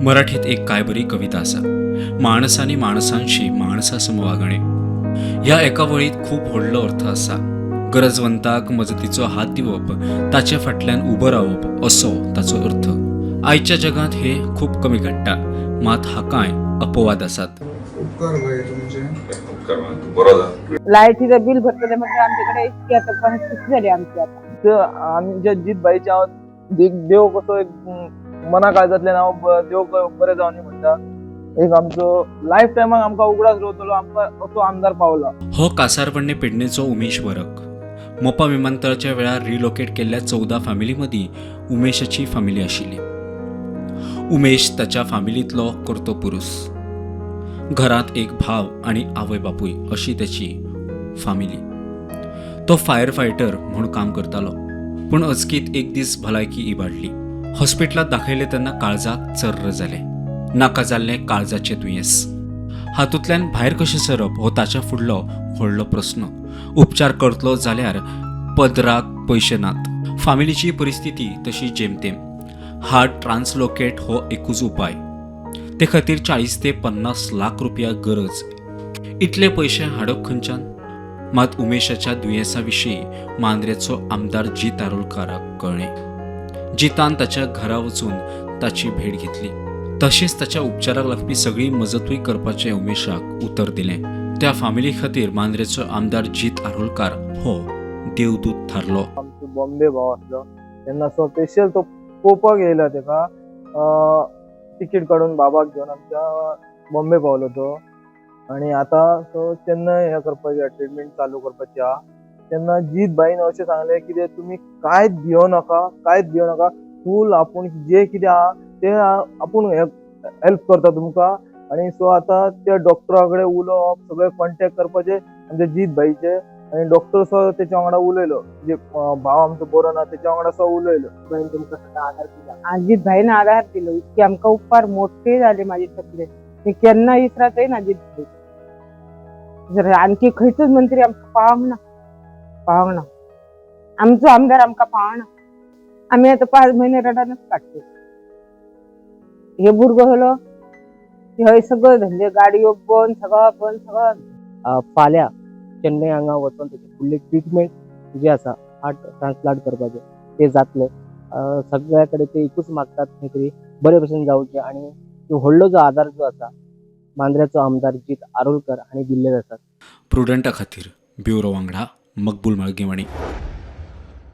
मराठीत एक काय बरी कविता आसा, माणसांनी माणसांशी माणसा वागणे. ह्या एका वळीत खूब व्हडलो अर्थ आसा. गरजवंताक मजतीचो हात दिवप, ताचे फाटल्यान उबो रावप असो ताचो अर्थ. आयच्या जगांत हे खूब कमी घडटा, मात हाकाय अपवाद आसात. उपकार भाई तुमचे. उपकार मागता. तूं बरो जा. लायटीचं बिल भरतले म्हणजे आमच्याकडे इतकी आता परिस्थिती झाली आमची आता. तर आमच्या जीत भाईच्या हांव एक देव कसो एक मना काळजांतल्यान हांव देव बरें जावनी म्हणटा. एक आमचो लायफ टायमाक आमकां उगडास दवरतलो आमकां असो आमदार पावला. हो कासारवर्णे पेडणेचो उमेश वरक. मोपा विमानतळाच्या वेळार रिलोकेट केल्ल्या 14 फामिली मदीं उमेशाची फामिली आशिल्ली. उमेश ताच्या फामिलींतलो कर्तो पुरूस. घरांत एक भाव आनी आवय बापूय अशी ताची फामिली. तो फायर फायटर म्हूण काम करतालो, पूण अचकीत एक दीस भलायकी इबाडली. हॉस्पिटलांत दाखयलें तेन्ना काळजाक चर्र जालें. नाका जाल्लें काळजाचें दुयेंस. हातूंतल्यान भायर कशें सरप हो ताच्या फुडलो व्हडलो प्रस्न. उपचार करतलो जाल्यार पदराक पयशे नात. फामिलीची परिस्थिती तशी जेमतेम. हार्ट ट्रान्सलोकेट हो एकूच उपाय. ते खातीर 40 ते 50 लाख रुपया गरज. इतले पयशे हाडप खंयच्यान? मात उमेशाच्या दुयेंसा विशीं मांद्रेचो आमदार जीत आरोलकाराक कळ्ळें. जितान ताच्या घरा वचून ताची भेट घेतली. तशेंच ताच्या उपचाराक लागपी सगळी मजतूय करपाचें उमेशाक उतर दिलें. त्या फामिली खातीर मांद्रेचो आमदार जीत आरोलकार हो देवदूत थारलो. आमचो बॉम्बे भाव आसलो तेन्ना सो स्पेशल तो पळोवपाक येयला तेका तिकीट काडून बाबाक घेवन आमच्या बॉम्बे पावलो तो. आनी आतां सो चेन्नय हें करपाची ट्रिटमेंट चालू करपाची आहा. तेन्ना जीत भाईन अशें सांगलें कितें तुमी कांयच भियो नाका, कांयच भियो नाका. फूल आपूण जे कितें आहा तें आपूण हेल्प करता तुमकां. आनी सो आतां त्या डॉक्टरा कडेन उलोवप, सगळें कॉन्टेक्ट करपाचें आमच्या जीत भाईचें. आनी डॉक्टर सो तेच्या वांगडा उलयलो, जे भाव आमचो बरो ना तेच्या वांगडा सो उलयलो. भाईन तुमकां सदां आधार दिला. अजित भाईन आधार दिलो, इतके आमकां उपकार मोठे झाले माझे तकले. मी केन्ना इसरातय ना अजित भाई. जर आणखी खंयचोच मंत्री आमकां पावंक ना, पावंक ना. आमचो आमदार आमकां पावना. आमी आतां 5 म्हयने रडानच काडटे. हे भुरगो हलो हय सगळं धंदे गाडयो बंद, सगळं बंद, सगळं. फाल्यां चेन्नय हांगा वचोन तेची फुडली ट्रिटमेंट जी आसा हार्ट ट्रान्सप्लांट करपाचें तें जातलें. सगळ्या कडेन ते एकूच मागतात खंय तरी बरे भशेन जावचें. आनी व्हडलो जो आदार जो आसा मांद्र्याचो आमदार जीत आरोलकर हांणी दिल्ले आसात. प्रुडंटा खातीर ब्युरो वांगडा मकबूल माळगेवाणी.